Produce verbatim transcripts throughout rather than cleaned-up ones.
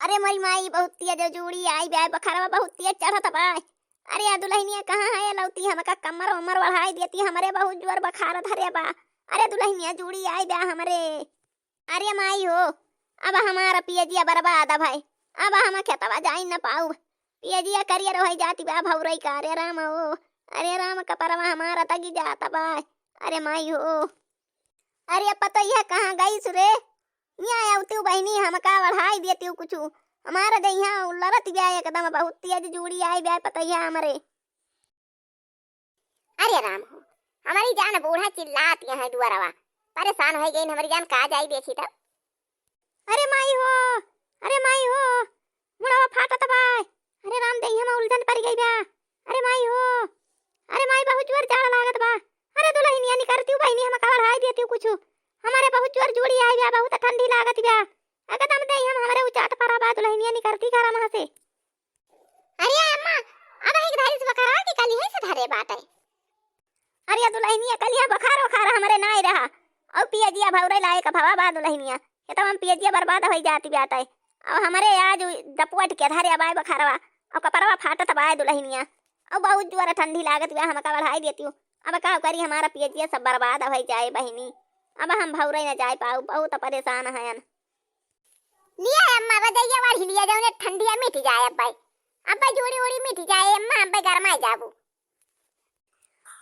अरे मोरी माई, बहुत तेज जूड़ी आई बा, बखारवा बहुत तेज चढ़त बा। अरे या दुलहिनिया कहाँ है लौती, हमका कमर उमर बढ़ाई देती, हमरे बहुत जोर बखार धरे बा। अरे दुलहिनिया जूड़ी आई बा हमरे। अरे माई हो, अब हमारा पियजिया बर्बाद है भाई, अब हम खेतवा जाई न पाऊ। पियजिया करियर होइ जाती बा भौरई का, अरे राम हो, अरे राम कपरवा हमारा तगी जात बा। अरे माई हो, अरे पतोहिया कहाँ गई सुरे? यहाँ आवतिउ बहिनी, हमका बढ़ाई देतिउ कुछु। हमारा दे यहाँ उल्लरत बा एकदम, बहुत तेज जूड़ी आई बा पतोहिया हमरे। अरे राम हो, हमारी जान बूढ़ा चिल्लात यहाँ दुआरवा, परेशान होइ गई हमारी जान, का जाई देखी तब। अरे माई हो, अरे माई हो, मुड़वा फाटत बा। अरे राम, देहिया में उलझन पड़ गई बा। अरे माई हो, अरे माई, बहुत जोर जाड़ लागत बा। अरे दुलहिनिया निकरतिउ बहिनी, हमका बढ़ाई देतिउ कुछु। हमारे बहुत जोर जूड़ी आई बा, बहुत ठंडी लागत बा। एकदम देहिया में हमरे उचाट परा बा, दुलहिनिया निकरती घरा महाँ से। अरे अम्मा, अब एक धारी से बखारवा के कलिहे से धरे बाटे। अरे दुलहिनिया, कलिहा बखार वखार हमरे नाय रहा। अउ पियजिया भौरे लायक भवा बा दुलहिनिया। ये तो हम पियजिया बर्बाद होइ जाती बाटे। अब हमरे आज डपुअट के धरे बाय बखारवा। अब कपरवा फाटत बाय दुलहिनिया। अब बहुत जोर ठंडी लागत बा, हमका बढ़ाई देतिउ। अब का करी, हमारा पियजिया सब बर्बाद होइ जाए बहिनी। अब हम भौरे न जाए पाऊ, बहुत परेशान हयन। लिया अम्मा, रजइया वाली लिया, जौने ठंडिया मिट जाए अब्बे। अब्बे जूड़ी उड़ी मिट जाए अम्मा, अब्बे गरमाए जाबू।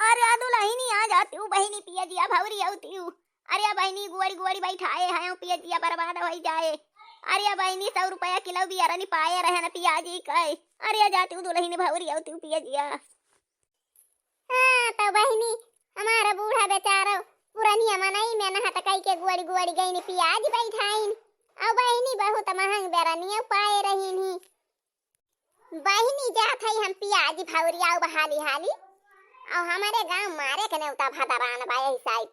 अरे आ दुलहिनी आ जातिउ बहिनी, पियजिया भौरी अउतिउ। अरे आ बहिनी गुअड़ी गुअड़ी बैठाए हैं, पियजिया बर्बाद होइ जाए। अरे आ बहिनी सौ रुपया किलो बियरनी पाए रहे न पियाजी कहे। अरे आ जातिउ दुलहिनी भौरी अउतिउ पियजिया। हाँ, तो बहिनी, हमारा बूढ़ा बेचारो पुरनिया मनई में नहत कई के गुअड़ी गुअड़ी गईन पियाज बैठाइन। अउ बहिनी बहुत महंग बेरनिया पाए रहीन ही। बहिनी जात हई हम पियाज भौरिया अउ हाली हाली। अउ हमारे गाँव मारे के नेवता भदरान बा यही साइड।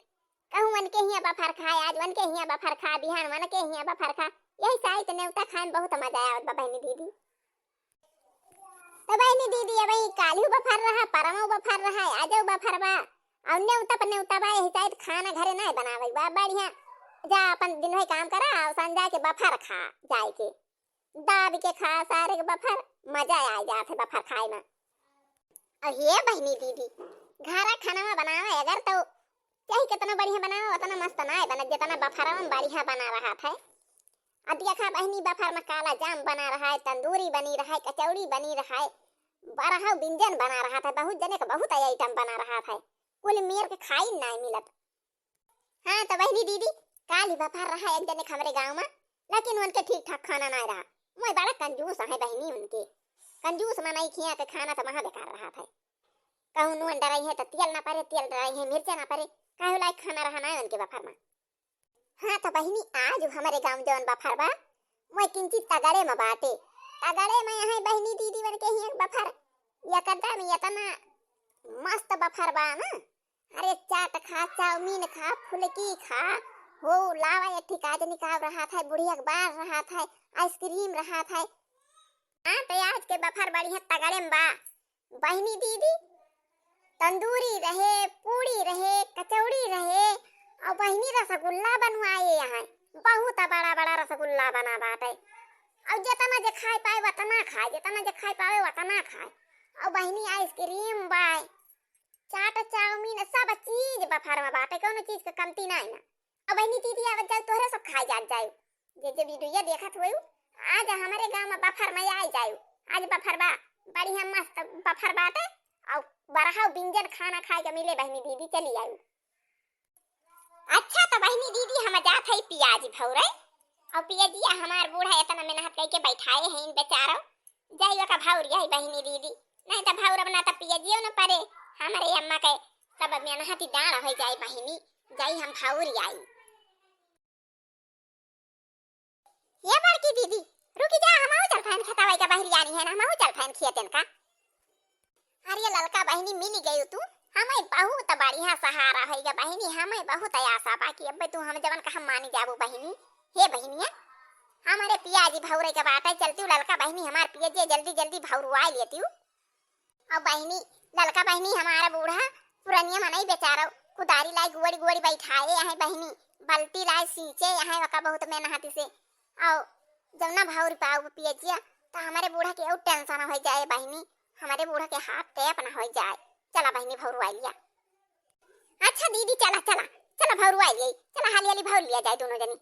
कहूँ मन के हियाँ बफर खाए, आज मन के हियाँ बफर खा, बिहान मन के हियाँ बफर खा। यही साइड नेवता खाए में बहुत मजा आवत बा बहिनी दीदी। तो बहिनी दीदी, अबही काल्हू बफर रहा, परमो बफर रहा, आजो बफर बा। अउ नेवता पर नेवता बा, यही साइड खाना घरे नाय बनावे बा, बढ़िया जा अपन दिन भर काम करा अउ संझा के बफर खा जाए के। दाब के खा सारे के बफर, मजा आ जात है बफर खाए में। अउ हे बहिनी दीदी, घरा खाना बनावे अगर तो चाहे कितना बढ़िया बनावे, उतना मस्त नाय बनत, जितना बफरवा में बढ़िया बना रहत है। अब देखा बहिनी, बफर में काला जाम बना रहा है, तंदूरी बनी रहा है, कचौड़ी बनी रहा है, बारह व्यंजन बना रहत है, बहुत जने के बहुत item बना रहत है, कुल मेर के खाई नाय मिलत। हाँ, तो बहिनी दीदी, काल्ही बफर रहा एक जने के हमरे गाँव में, लेकिन उनके ठीक ठाक खाना नाय रहा। मोय बड़ा कंजूस है बहिनी उनके। कंजूस मनई खिया के खाना तो महा बेकार रहत है। कहूँ नून डराई है तो तेल ना परे, तेल डराई है मिर्चा ना परे, काहे लायक खाना रहा नाय उनके बफर में। हाँ, तो बहिनी, आज हमरे गाँव जौन बफर बा, मोय किंचित तगड़े में बाटे। तगड़े में यहाँ बहिनी दीदी उनके ही एक बफर, एकदम इतना मस्त बफर बा ना। अरे चाट खा, चाउमीन खा, फुलकी खा, हो लावा एक ठिक आज निकाल रहत है, बुढ़िया के बार रहत है, आइसक्रीम रहत है। हाँ, तो आज के बफर बढ़िया तगड़े में बा। बहिनी दीदी, तंदूरी रहे, पूड़ी रहे, कचौड़ी रहे, अउ बहिनी रसगुल्ला बनवाए यहाँ, बहुत बड़ा बड़ा रसगुल्ला बना बाटे। अउ जितना जे खाए पाए वतना खाए, जितना जे खाए पावे वतना खाए। अउ बहिनी आइसक्रीम बाय, चाट, चाउमीन, सब चीज बफर में बाटे, कौनो चीज के कमती नाय ना। अब बहिनी दीदी आवत जाए, तोहरे सब खाए जात जाए। जे जे वीडियो देखत होई, आज हमरे गाँव में बफर में आए जाए। आज बफर बा, बढ़िया मस्त बफर बाटे, अउ बरहा व्यंजन खाना खाए के मिले बहिनी दीदी, चली आयु। अच्छा तो बहिनी दीदी, हम जात हई पियाज भौरे, अउ पियजिया हमार बूढ़ा इतना मेहनत करके बैठाए हैं इन बेचारो, जाई ओका भौरी आई बहिनी दीदी, नहीं तो भौरब ना तो पियजियो न परे, हमरे अम्मा के सब मेहनती डाँड़ हो जाए बहिनी, जाई हम भौरी आई। ये बड़की दीदी, रुकी जा, हमहू चल फैन खेतवा का बहरी आनी है ना, हमहू चल फैन खेतन का। अरे ललका बहिनी, मिली गई तू, हमें बहुत बढ़िया सहारा होइगा बहिनी, हमें बहुत आशा बा कि अब्बे तू हम जवन कहा मानी जाबू बहिनी। हे बहिनिया, हमरे पियाजी भौरे के बाटे, चलती हूँ ललका बहिनी, हमार पियाजी जल्दी जल्दी भौरुआ लेती हूँ। अब बहिनी, ललका बहिनी हमारा बूढ़ा पुरनिया मनई बेचारो कुदारी लाई गुआड़ी गुआड़ी बैठाए आहे बहिनी, बल्टी लाई सींचे आहे, ओका बहुत मेहनती से। अउ जौना भौर पाऊ पियजिया, त हमरे बूढ़ा के और tension होइ जाए बहिनी, हमरे बूढ़ा के हाथ टेप ना होइ जाए। चला बहिनी भौरवाइ लिया। अच्छा दीदी, चला, चला, चला भौरवाइ लिया, चला हाली हाली भौर लिया जाए दोनों जनी।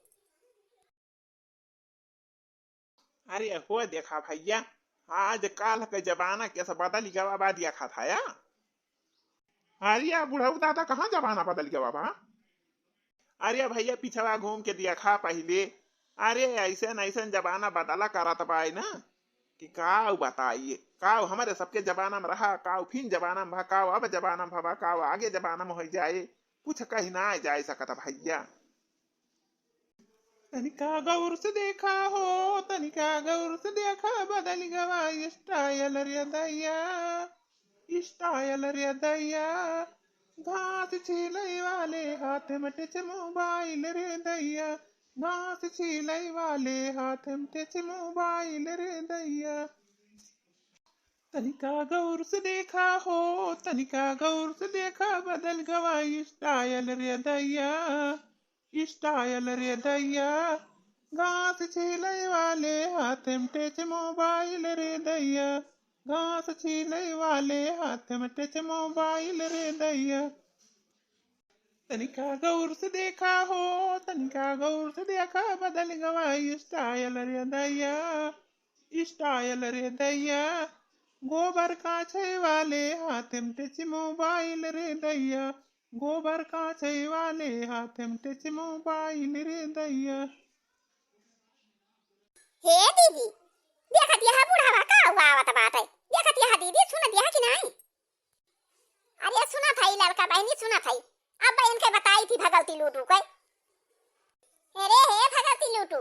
अरे हो देखा भइया, आज काल के जमाना कैसे बदल गवा बा, देखा था या। अरे या बुढ़ऊ दादा, कहाँ जमाना बदल गवा बा? अरे भइया, पिछवा घूम के देखा पहिले। अरे ऐसन ऐसन जमाना बदला करत बा ना, कि काउ बताइए, काउ हमरे सबके जमाना में रहा, काउ फिन जमाना में भा, काउ अब जमाना में भवा, काउ आगे जमाना में होइ जाए, कुछ कही ना जाए सकत भइया। तनिका गौर से देखा हो, तनिका गौर से देखा, बदल गवा style रे दैया, style रे दैया। घास छीले वाले हाथ में touch mobile रे दैया, घास छीले वाले हाथ में touch mobile रे दैया। तनिका गौर से देखा हो, तनिका गौर से देखा, बदल गवा style रे दैया, style रे दैया। घास छीले वाले हाथ में touch mobile रे दैया, घास छीले वाले हाथ में touch mobile रे दैया। तनिका गौर से देखा हो, तनिका गौर से देखा, बदल गवा style रे दैया, style रे दैया। गोबर काछे वाले हाथ में touch mobile रे दैया, गोबर काछे वाले हाथ में touch mobile रे दैया। हे दीदी, देखत यह बुढ़ावा का आवत बाटे, देखत यह दीदी, सुनत यह कि नाहीं? अरे सुनत हई ललका बहिनी, सुनत हई। अब इनके बताई थी भगवती लूटू के। अरे हे भगवती लूटू,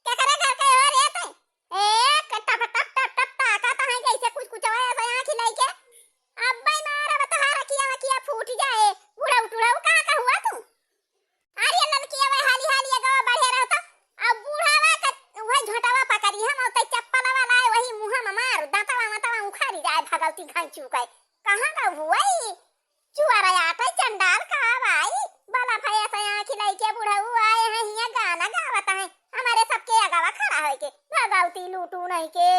केकरे घर के हो रे तै? ए, क-, टप, टप, टप, टप ताकत है जैसे कुछ, कुछ होए, ऐसे आँखी लइके। अब भाई मारा बतहारा किया, किया फूट जाए। बुढ़ऊ, टुढ़ऊ, कहाँ का हुआ तू? अरे ललकिया, वह हाली, हाली अगवा बढ़े रहता। अब बुढ़ावा का वही झोंटावा पकड़ी हम, और तै चप्पलवा लाए, वही मुँह में मार, दाँतवा, वाँतवा उखाड़ी जाए, भगवती घाई चुकाए। कहाँ का हुआ ई? चुअर आटे चंडाल का भाई, बला भैया से आँखी लइके बुढ़ऊ आए हैं, हियाँ गाना गावत हैं, हमारे सबके अगवा खड़ा होइके, भगवती लूटू नहीं के।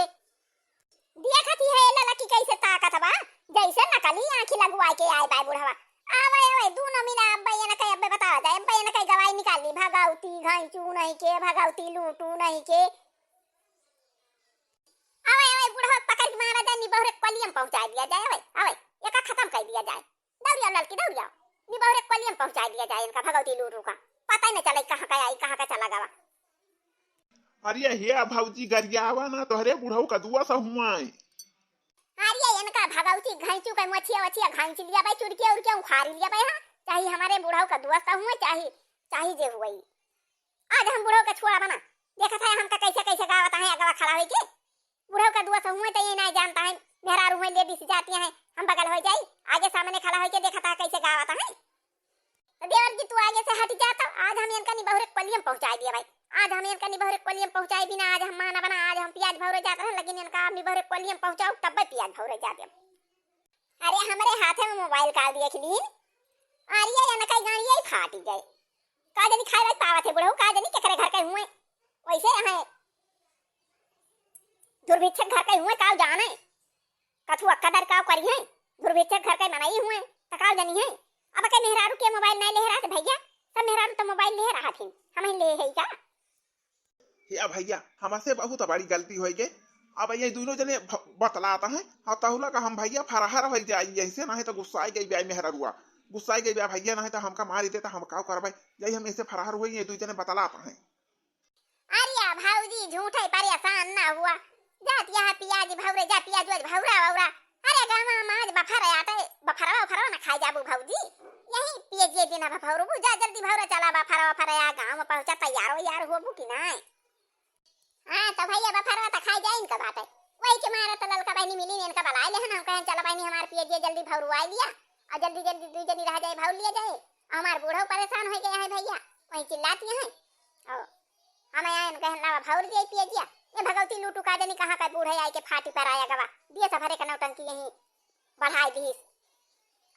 देखत ही है ललकी कैसे ताकत बा, जैसे नकली आँखी लगवाए के आए बाय बुढ़वा। आवे, आवे, दूनो मिला अब्बा ये न कहे, अब्बे बतावा जाए, अब्बा ये न कहे गवाई निकाली, भगवती घाई चू नहीं के, भगवती लूटू नहीं के। आवे, आवे, बुढ़वा पकड़ के मारा जाए, निबहुरे कोलिया में पहुँचा दिया जाए, आवे, आवे, एका खतम कर दिया जाए। दौड़िया ललकी, दौड़िया। निबहुरे कोलिया में पहुँचा दिया जाए इनका भगवती लूटू का। पता ही न चले कहाँ का आई, कहाँ का चला गवा। अरे हे भौजी, गरियावा ना, तोहरे बुढ़ऊ का दुआ सा हुआ है। अरे इनका भगवती घाई चू का मोछिया, ओछिया घाई लिया भाई, चुरकिया, उरकिया उखाड़ी लिया भाई, हाँ। चाहे हमारे बुढ़ऊ का दुआ सा हुआ, चाहे, चाहे जे हुआ ही। आज हम बुढ़ऊ का छोड़ा बना। देखत है हमका कैसे, कैसे गावत है अगवा खड़ा होइके। बुढ़ऊ का दुआ से हुए तो ये नहीं जानता है, मेहरारू हुए लेडीज जाती हैं, हम बगल हो जाई, आगे सामने खड़ा होइके देखता है कैसे गावत है। तो देवर जी तू आगे से हट जाता, आज हम इनका निबहुरे कोलियम पहुँचाई दिया भाई, आज हम इनका निबहुरे कोलियम पहुँचाई बिना आज हम माना बना, आज हम प्याज भौरे जाते हैं, लेकिन इनका आप निबहुरे कोलियम पहुँचाओ तब प्याज भौरे जाते हैं। अरे हमरे हाथे में मोबाइल का देख लीन, अरे ये इनका गाड़ी यही फाटी गए। का जनी खाए वाली पावत है बुढ़ऊ, का जनी केकरे घर के हुए, वैसे हैं दुर्भिक्षक घर के हुए, का जाने कथुआ कदर का करी है, दुर्भिक्षक घर के मनई हुए, त का जनी है। अब के मेहरारू के मोबाइल नहीं ले रहा थे भैया, सब मेहरारू तो मोबाइल ले रहा थे, हम ही ले है का? हे भैया, हमसे बहुत बड़ी गलती होइ गई। अब ये दोनों जने भ-, बतलात हैं, और तहुला का हम भैया फराहर होइ जाई, ऐसे नहीं तो गुस्साई गई ब्याई मेहररुआ, गुस्साई गई ब्याई भैया, नहीं तो हमका मारी देता, हम का करबै, यही हम ऐसे फराहर हुई, ये दो जने बतलात हैं। अरे भौजी, झूठे परेशान ना हुआ, जात यहाँ पियाज भौरे, जा पियाज उज भौरा वौरा, अरे गाँव में आज बफर आटे, बफरवा उफरवा ना खाए जाबू भौजी, यही पिए जे दिन अब भौरबू, जा जल्दी भौरा चला बफरवा उफरवा, गाँव में पहुँचा तैयार वैयार होबू कि नाय? हाँ, तो भैया बफरवा तो खाए जाए इनका बाटे, वही के मारे तो ललका बहनी मिली ने इनका बलाए ले हम, हम कहें चला बहनी हमार पिए जे जल्दी भौरवाई लिया, और जल्दी जल्दी दू जनी रह जाए भौर लिया जाए, हमार बूढ़ो परेशान हो गया है भैया, वही चिल्लाती हैं। और हम यहाँ इनका कहन लावा भौर दिया पिए जिया, ये भगवती लूटू का जनी कहाँ का बूढ़े आए के फाटी पर आया गवा, दिए सब हरे का नौटंकी यहीं बढ़ाई दीस।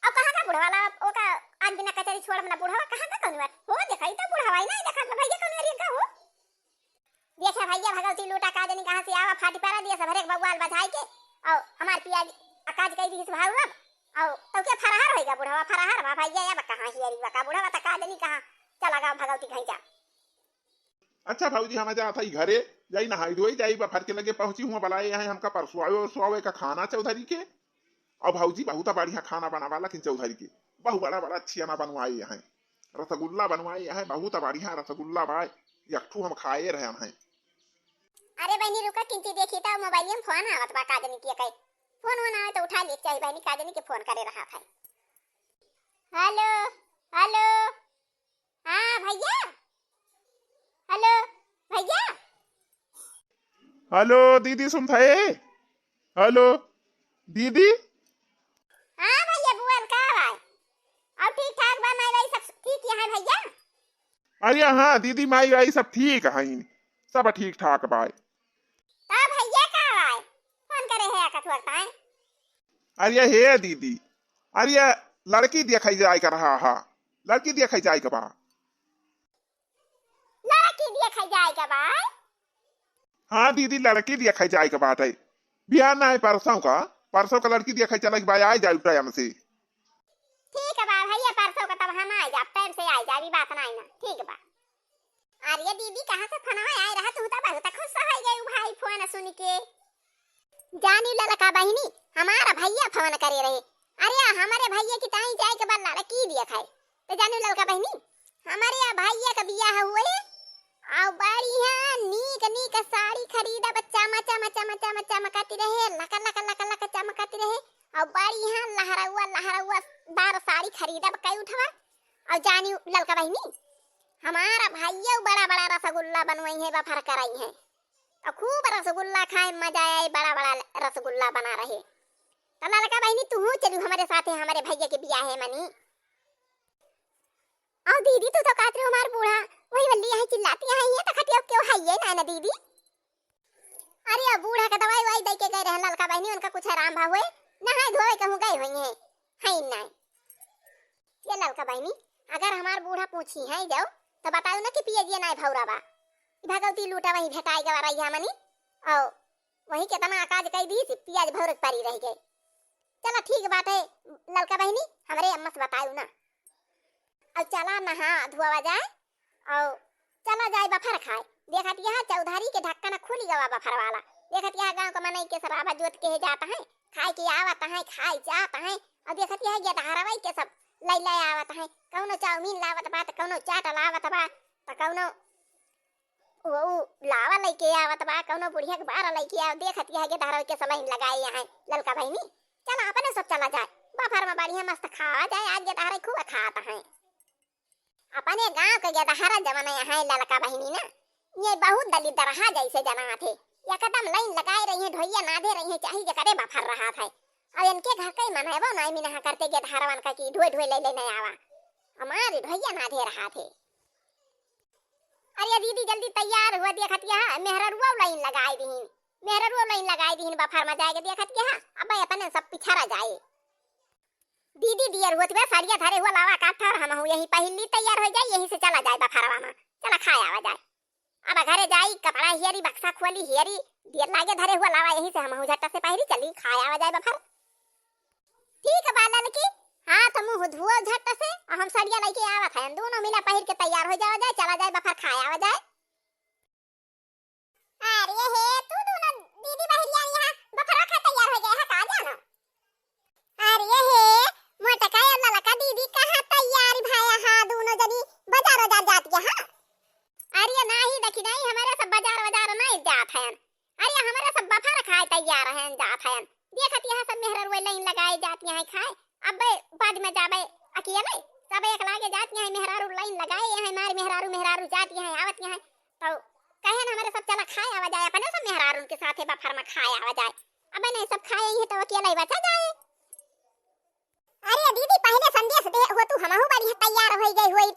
अब कहाँ का बुढ़वा ला, ओका आज बिना कचरी छोड़ अपना बुढ़वा कहाँ का कौन बात? हो देखा, ई तो बुढ़वा ही नहीं देखा, तो भैया कौन बात का हो? देखे भइया, भगवती लूटा का जनी कहाँ से आवा, फाटी परा दिया सब हरेक बउआल बझाई के, अउ हमार पियाज अकाज कई दिहिस भाऊ अब, अउ तउ के फरहर होइगा बुढ़वा, फरहर बा भइया, अब कहाँ हियरी बा का बुढ़वा, त का जनी कहाँ चला गा भगवती कहीं जा। अच्छा भौजी, हम जात हई घरे, जाई नहाई धोई, जाई बफर के लगे पहुँची हुआ, बलाए हैं हमका परसुआवे और सुआवे का खाना चौधरी के। और भौजी बहुत बढ़िया खाना बनावा, लेकिन चौधरी के बहुत बड़ा बड़ा छियाना बनवाए हैं, रसगुल्ला बनवाए हैं, बहुत बढ़िया रसगुल्ला बा, एक ठू हम खाए रहे हैं। अरे बहनी रुका, किंची देखी त मोबाइल में फोन आवत बा, का जनी के कई फोन वोन आवे त उठा ले चाही बहनी, का जनी के फोन करे रहा था। हेलो, हेलो, हाँ भइया, हेलो भइया। हेलो दीदी, सुनत है? हेलो दीदी। हाँ भइया, बोल का भाई? और ठीक ठाक बा, माई बाई सब ठीक यहाँ भइया? अरे हाँ दीदी, माई बाई सब ठीक हैं, सब ठीक ठाक बा। का भइया का भाई फोन करे है कथुआ ताए? अरे हे दीदी, अरे लड़की देखै जाए का रहा हा, लड़की देखै जाए का बा। लड़की देखै जाए का बा? हाँ दीदी, लड़की देखै जाए का बाटे। बिहान ना है, परसों का, परसों का लड़की देखै चले के बा, आए जाए टाइम से। ठीक बा भइया, परसों का तब हम आए जाब, टाइम से आए जाबी, बात नाई ना, ठीक बा। अरे दीदी, कहाँ से फोनवा आए रहा, तू तो बहुत खुश हो गई भाई फोन सुन के। जानी ललका बहिनी, हमारा भइया फोन करे रहे। अरे हमरे भइया की ताई जाए के बा लड़की देखै। त जानी ललका बहिनी, हमरे भइया का बियाह हुए, अउ बढ़िया नीक नीक साड़ी खरीदब, चमा चमा चमा चमा चमकत रहे, लक लक लक लक चमकत रहे, अउ बढ़िया लहरउआ लहरउआ दार साड़ी खरीदब कई उठवा। अउ जानी ललका बहिनी, हमारा भइया बड़ा बड़ा रसगुल्ला बनवइहैं, बफर करइहैं। अउ खूब रसगुल्ला खाए, मजा आए, बड़ा बड़ा रसगुल्ला बना रहे। त ललका बहिनी, तुहू चलू हमरे साथे, हमरे भइया के बियाहे मनी। अउ दीदी, तू तो कहत रहे हमार बूढ़ा वही वल्ली यहाँ चिल्लाती है, ये तो खटिया क्यों है ये ना, ना दीदी? अरे अब बूढ़ा के दवाई वाई दे के गए रहे ललका बहिनी, उनका कुछ आराम भा हुए, नहाए धोए कहूँ गए हुई हैं, है ना। ये ललका बहिनी, अगर हमार बूढ़ा पूछी है जाओ, तो बताओ ना कि पियजिया नाय भौरा बा। ई भगवती लूटा वही भेटाई गवा रही हमनी, और वही केतना काज कई दी, पियाज भौरे के परी रह गए। चला ठीक बाटे ललका बहिनी, हमरे अम्मा से बताओ ना। अब चला नहा धोवा जाए, और चला जाए बफर खाए। देखत यहाँ चौधरी के ढक्कन खुली गवा बफर वाला। देखत यहाँ गाँव के मनई के सराबा जोत के जात हैं, खाए के आवत हैं, खाए जात हैं। और देखत यहाँ गेदहरवई के सब लैले आवत हैं, कौनो चाउमीन लावत बा, त कौनो चाट लावत बा, त कौनो उ, उ लावा लइके आवत बा, कौनो बुढ़िया के बारा लइके आव। देखत यहाँ गेदहरवई के सब लाइन लगाए यहाँ ललका बहिनी। चला अपने सब चला जाए, बफर में बढ़िया मस्त खावा जाए, आज गेदहरवई खूब खात हैं। अपने गाँव के गेदहरा जवन है ललका बहिनी ना, ये बहुत दलिद्दरहा जैसे जनात है। एकदम लाइन लगाए रही है, ढोइया नादे रही है, चाहे जेकरे बफर रहा था। अब इनके घर कई मनैबो नाई मिनहा करते गेदहरवन का कि ढोए ढोए ले ले नहीं आवा। हमारी ढोइया नादे रहा थे। अरे दीदी जल्दी तैयार हुआ, देखत यहाँ मेहररुआ लाइन लगाए दीन, मेहररुआ लाइन लगाए दीन बफर में जाए के देखत यहाँ। अब अपने सब पिछड़ा जाए। दीदी दियर होत बे, साड़िया धरे हुआ लावा काठा, और हमहू यही पहिली तैयार हो जाई, यही से चला जाए बफरवा में, चला खाए आवा जाए। अब घरे जाई, कपड़ा हियरी, बक्सा खोली हियरी, दियर लागे धरे हुआ लावा, यही से हमहू झट्टा से पहिरी चली खाए आवा जाए बफर। ठीक बा ललकी, हाथ मुँह धुओ झट्टा से, और हम साड़िया लइके आवत हैं, दोनों मिला पहिर के तैयार हो जावा जाए, चला जाए बफर खाए आवा जाए। अरे हे, तू दोनों दीदी बहरिया यहाँ बफरवा खाए तैयार हो गए है का जानो? अरे हे, मोटका या ललका दीदी कहाँ तैयार भया हा? दोनों जनी बाजार वाजार जात गया हा? अरे नाही देखी नाही, हमारे सब बाजार वाजार नहीं जात हैं। अरे हमारे सब बफर खाए तैयार हैं, जात हैं। देखत यहाँ सब मेहरारू लाइन लगाए जात यहाँ खाए। अबे बाद में जाबे अकेले, सब एक लागे जात यहाँ मेहरारू लाइन लगाए यहाँ, मारे मेहरारू, मेहरारू जात यहाँ आवत यहाँ। तो कहे ना हमारे सब चला खाए आवा जाए, अपने सब मेहरारू के साथे बफर में खाए आवा जाए। अबे नहीं सब खाए ही है तो अकेले ही बचा जाए। अरे दीदी पहले संदेश दे हो तू, हमहू बढ़िया तैयार होई गई होई।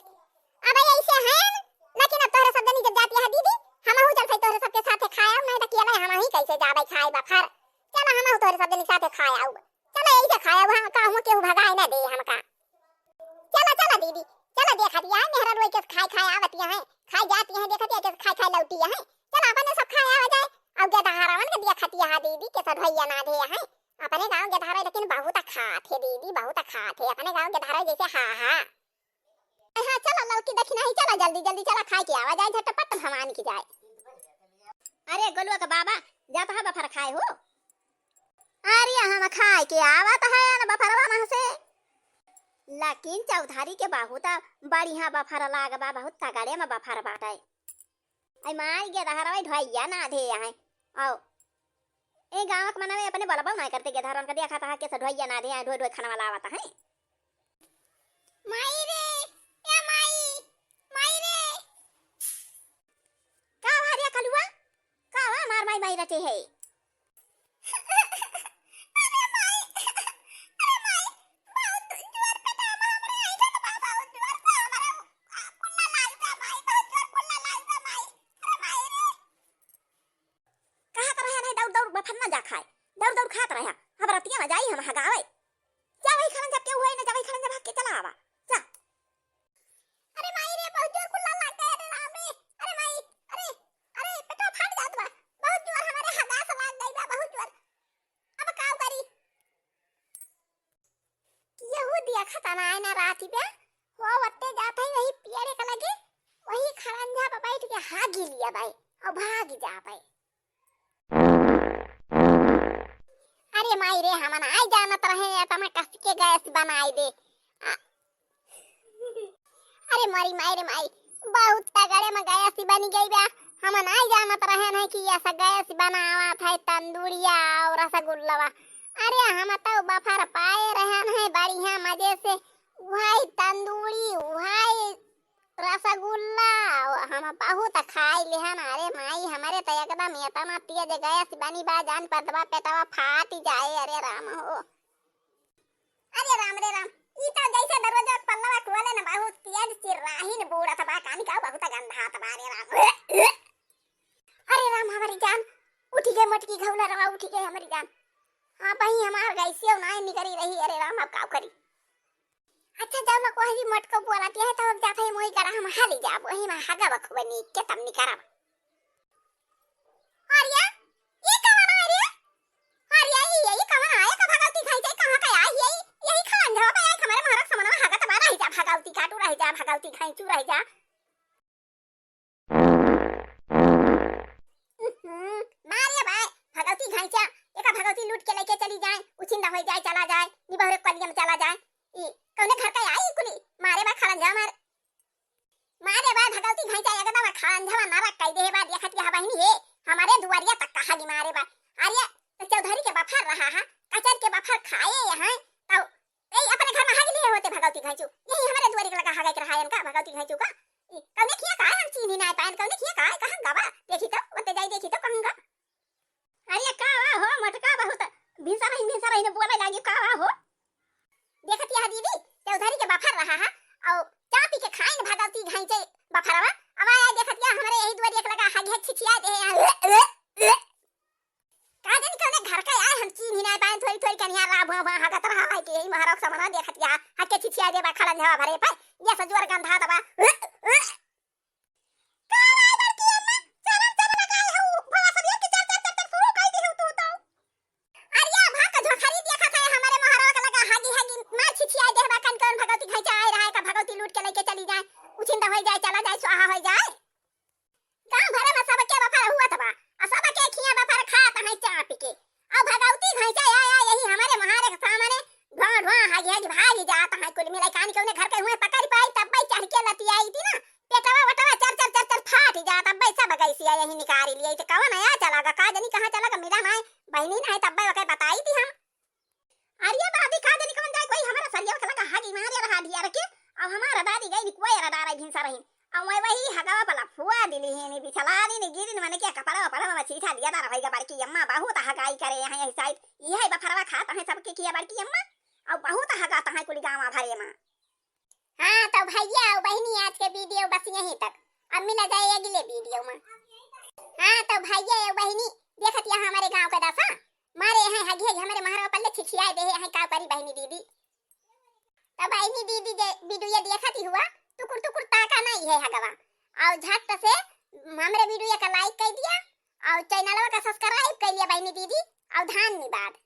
अबे ऐसे है न, लेकिन अब तोहरे सब जनी जब जाती है दीदी, हमहू चल भाई तोहरे सबके साथे खाए आऊ, नहीं तो अकेले हम ही कैसे जाबे खाए बफर। चला हमहू तोहरे सब जनी साथे खाए आऊ। चला यही से खाए आऊ, हम कहूँ केहू भगाए ना दे हमका। चला चला दीदी, चला देखा दिया है मेहरा रोई के खाए खाए आवती है, खाए जाती है, देखा दिया के खाए खाए लौटी है। त अपने सब खाए आवा जाए। अब गेदहरवन के देखत यहाँ दीदी के सधवैया ना दे हैं। अपने गाँव गेदहरवा लेकिन बहुत खात है दीदी, बहुत खात है। अपने गाँव गेदहरवा जैसे हा हा। हाँ, चला ललकी दखिनही, चला जल्दी जल्दी चला, खाए के आवा जाए झटपट भवानी की जाए। अरे गोलुआ का बाबा, जात हा बफर खाए हो? अरे हम खाए के आवत है न बफरवा मह से। लेकिन चौधरी के बहुत बढ़िया बफर लाग बा, बहुत तगड़े में बफर बाटे। आई माई गेदहरवा ढोइया ना दे हैं। आओ, ए गाँव के मनवे अपने बलबा ना करते, गेदहरवन का देखा था के सधवैया ना दे हैं, ढोई ढोई खाना वाला आवत है। माई रे, ए माई, माई रे। का भा रे कलुआ? का भा मार माई माई रटे है? अरे माई, अरे माई, बहुत जोर पेटवा में हमरे आई जात बा, बहुत जोर से हमरे, आ, कुल्ला लाग बा माई, बहुत जोर कुल्ला लाग बा माई। अरे माई रे। कहा कर रहा नहीं, दौड़ दौड़ बफर ना जा खाए, दौड़ दौड़ खात रहा। अब रतिया में जाई हम हगावे। जा वही खलन जब के हुए ना, जा वही खलन जब हग के चला आवा। जा। अरे माई रे, बहुत जोर कुल्ला लाग गया रे राम रे। अरे माई, अरे, अरे, पेटवा फाट जात बा। बहुत जोर हमरे हगास लाग गई बा, बहुत जोर। अब का करी? केहू देखत ना है ना राती बे। हो वत्ते जात है वही पेड़े के लगे, वही खड़ंजा पे बैठ के हागी लिया बाई और भाग जा बाई। अरे माई रे, हमन आई जानत रहे, एतना कस के गैस बनाई दे। आ, अरे मोरी माई रे माई, बहुत तगड़े में गैस बनी गई बा। हमन आई जानत रहे नहीं कि ऐसा गैस बनावत है तंदूरिया और रसगुल्लवा। अरे हम तो बफर पाए रहन है बढ़िया मजे से, वही तंदूरी, वही रसगुल्ला, हम बहुत खाई लेहन। अरे माई, हमरे तो एकदम एतना तेज गैस बनी बा, जान पतवा पेटवा फाट जाए। अरे राम हो, अरे राम रे राम, ई तो जैसे दरवाजा पल्लवा खोले न, बहुत तेज चिर्राहिन बूड़त बा, कानी का बहुत गंधात बा रे राम। अरे राम, हमारी जान, उठी गए मोटकी घौला रवा, उठी गए हमारी जान। हाँ बही, हमार गैसियो ना निकरी रही। अरे राम, अब का करी? अच्छा, जब लोग वही मटको बोलती है, तो अब जाते हैं मोई करा, हम हाली जाब, वही में हगा बखुबनी के तम निकरब। अरे, ये कवन है रे? अरे, ये, ये कवन है? का भगवती खाई जाए, कहाँ का आई है? यही खान जाओ बे, आई हमारे महाराज समनवा हगा तबा रही जा, भगवती काटू रही जा, भगवती खाई चू रही जा। उहुं, मारे बाय, भगवती घाइचा, एका भगवती लूट के लेके चली जाए, उछिंदा हो जाए, चला जाए, निबहरे कलिया में चला जाए। ई कौने घर का आई कुली? मारे बा खड़ंजा मार। मारे बा भगवती घाइचा, एकदम खड़ंजा नरक कई दे बा, देखत या बहिनी हे, हमारे दुआरिया तक कहा ली मारे बा। अरे, तो चौधरी के बफर रहा है, कचर के बफर खाए यहाँ, तो ए, अपने घर में हागि लिए होते भगवती घाइचू, यही हमारे दुआरे के लगा हागे के रहा इनका भगवती घाइचू का। ई, कौने खिया का है, हम चीन्ही ना पाएन, कौने खिया का है, कहाँ गवा? देखी तो, ओते जाई देखी तो, कहूँगा। अरे का वा हो, मोटका बहुत भिनसा रही, भिनसा रही ने बोले लागी, का वा हो? देखत यह दीदी, चौधरी के बफर रहा है, और चापी के खाइन भगवती घाइचे बफरवा, अब आया देखत यह हमारे यही दुआरे के लगा हागे छिछिया दे हैं। का जानी कौने घर का यार, हम चीन्ही ना पाएन, थोड़ी थोड़ी कनिया रा भुआ भुआ हगत रहा है कि यही महाराज समना देखत या, हके छिछिया देबा खड़ंजा भरे पर, ये सजुअर गंधा दबा। का आवाज बड़की अम्मा, चरम चरम लगाए हो, भवा सब एक चार चार चार चार शुरू कर दे हो तू तो। अरे या भाग का झोखरी देखत है हमारे महाराज का लगा हागी हागी, मार छिछिया देबा कन कौन भगवती घाइचा आए रहा है का भगवती लूट के लेके चली जाए, उछिंदा हो जाए, चला जाए, स्वाहा हो जाए। गाँव भरे में सबके बफर हुआ तबा, आ सबके खिया बफर खात हैं चापी के। अब भगवती घाइचा या, या यही हमारे महारे के सामने ढुआ ढुआ हागी हागी भागी जात हैं कुल मिलाई कानी कौने घर के हुए पकड़ पाई तब भाई चढ़ के लतियाई थी ना, पेटवा वटवा चर चर चर चर फाट जात, अब भाई सब गैसिया यही निकाल लिए तो कौन आया चला गा, का जानी कहाँ चला गा, मिला ना बहिनी ना तब भाई ओके बताई थी हम। अरे दादी, का जानी कौन जाए, कोई हमारा सरिया के लगा हागी मारे रहा ढिया रखे, अब हमारा दादी गई कोई रहा डारा भिनसा रही, अब मैं वही हगावा पला फुआ दिली है, नहीं बिछला दी, नहीं गिरी, नहीं मने क्या कपड़ा वपड़ा में छीछा दिया डारा भैया बड़की अम्मा, बहुत हगाई करे यहाँ यही साइड, यही बफरवा खात हैं सबके किया बड़की अम्मा, अब बहुत हगात हैं कुली गाँव भरे में। हाँ, तो भैया और बहिनी, आज के video बस यहीं तक। अब मिला जाए अगले video में। हाँ, तो भैया और बहिनी, देखत यहाँ हमारे गाँव का दशा। मारे यहाँ हगी हगी हमारे महाराज पल्ले छिछियाए दे हैं, का करी बहिनी दीदी। तो बहिनी दीदी जे video देखत ही हुआ, टुकुर टुकुर ताका नहीं है हगवा। और झट से हमरे video का like कर दिया और चैनलवा का subscribe कर लिया बहनी दीदी। और धन्यवाद।